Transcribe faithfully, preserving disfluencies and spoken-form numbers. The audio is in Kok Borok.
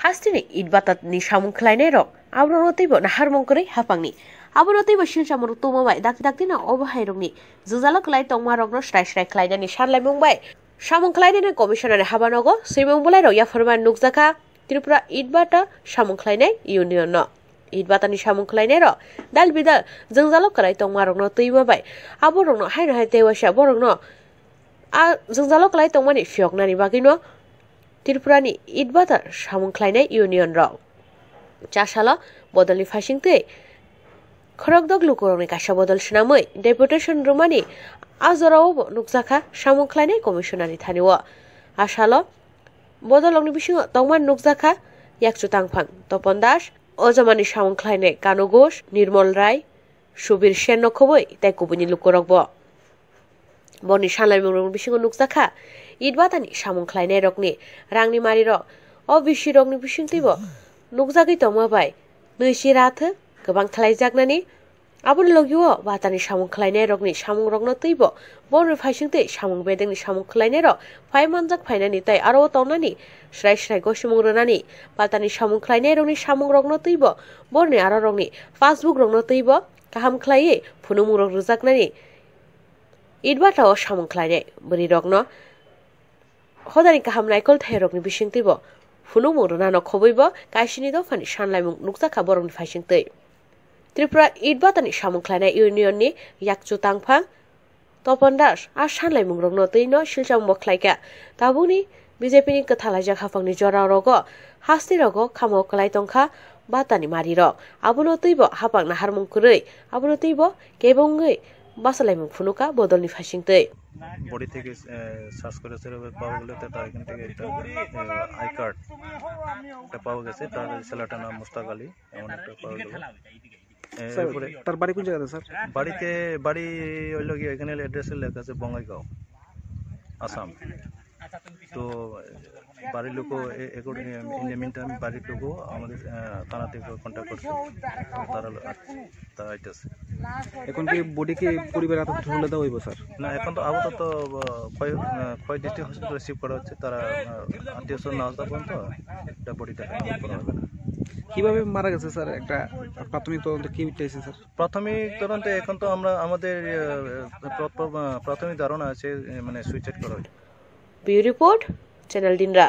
Hasteni Itbata ni samung khlainai rok aborokno teibo naharmung kwrwi hapangni. Abono teibo silsa muruk tuma bai dakti dakti no obo hai rokni jwngjalo kwlai tongma rokno srai srai khlainani sanlaimung bai samung khlainani commissioner ni habanogo swimung bwlai rok yapharma nukjakha Tripura Itbata samung khlainai union no. Itbata ni samung khlainai rok dal bidal jwngjalo kwlai tongma rokno twima bai aborokno haino hai teiwasa borokno a jwngjalo kwlai tongmani phiyoknani bagwino Tripurani Itbata samung khlainai union rok. Chasalo bodolni phaisingtwi khorokdok lukurokni kaisa bodol swnamwi deputation rwmani a jorao bo nukjakha samung khlainai commissioner ni thani o. A salo bodolrokni bisingo tongmani nukjakha Yakchu Tangphang, Topon Das, o jomani samung khlainai Kanu Ghosh, Nirmol Rai, Subir Sen no khobwi tei kubuini lukurokbo. Boni sanlaimungrokni bisingo nukjakha Itbatani samung khlainairokni rangni marirok. O bisi rokni bisingtwibo nukjagwi tongma bai nwichi rathwk kwbang khlaijaknani. Aboni logio Batani samung khlainairokni samungrokno twibo borni phaisingtwi samung bedengni samung khlainairok phai manjak phainani tei aro o tongnani srai srai gosimung rwnani. Batani samung khlainairokni samungrokno twibo borni arorokni passbook rokno twibo kaham khlaiwi phunukmungrok rwjaknani. Itbata o samung khlainai bwrwirokno hodani kaham naikol thairokni bisingtwibo phunukmung rwnano khobwibo kaisini dophani sanlaimung nukjakha borokni phaisingtwi. Tripura Itbatani samung khlainai union ni Yakchu Tangphang, Topon Das a sanlaimungrokno twino silsa mung bo khlaikha. Tabukni B J P ni kwthalaijak haphangni jora rogo hasteni rogo khamo kwlai tongkha Batani marirok. Abono twibo haphang naharmung kwrwi, abono twibo kebo wngwi bachalaimung phunukha bodolni phaisingtwi. Body থেকে সার্চ করে সেভাবে পাওয়া গেলে তো তার এখান থেকে একটা আই কার্ড একটা পাওয়া গেছে, তার ছেলেটার নাম মুস্তাক আলী, এমন একটা পাওয়া গেল। এ, স্যার, এরপরে তার বাড়ি কোন জায়গাতে, স্যার? বাড়িতে, বাড়ি হইলো গিয়ে এখানে অ্যাড্রেসে লেখা আছে বঙ্গাইগাঁও, আসাম। তো বাড়ির লোকও এ-, এখন, এ, in the meantime বাড়ির লোকও আমাদের, আহ, থানা থেকে কন্ট্যাক্ট করছে, তারা, তারা আইতেছে। এখন কি বডি কি পরিবার হাতে তুলে দেওয়া হইব, স্যার? না, এখন তো আপাতত, আহ, খোয়াই, আহ, খোয়াই ডিস্ট্রিক্ট হসপিটালে শিফট করা হচ্ছে। তারা, আহ, আত্মীয় স্বজন না আসা পর্যন্ত এটা বডিটা কনফার্ম করা হবে না। কিভাবে মারা গেছে, স্যার? একটা প্রাথমিক তদন্ত কি উঠেছে, স্যার? প্রাথমিক তদন্তে এখন তো আমরা আমাদের, আহ, প্র-, প্র-, আহ, প্রাথমিক ধারণা আছে, আহ, মানে সুইসাইড করা হয়েছে। Bureau report, Channel Dinra.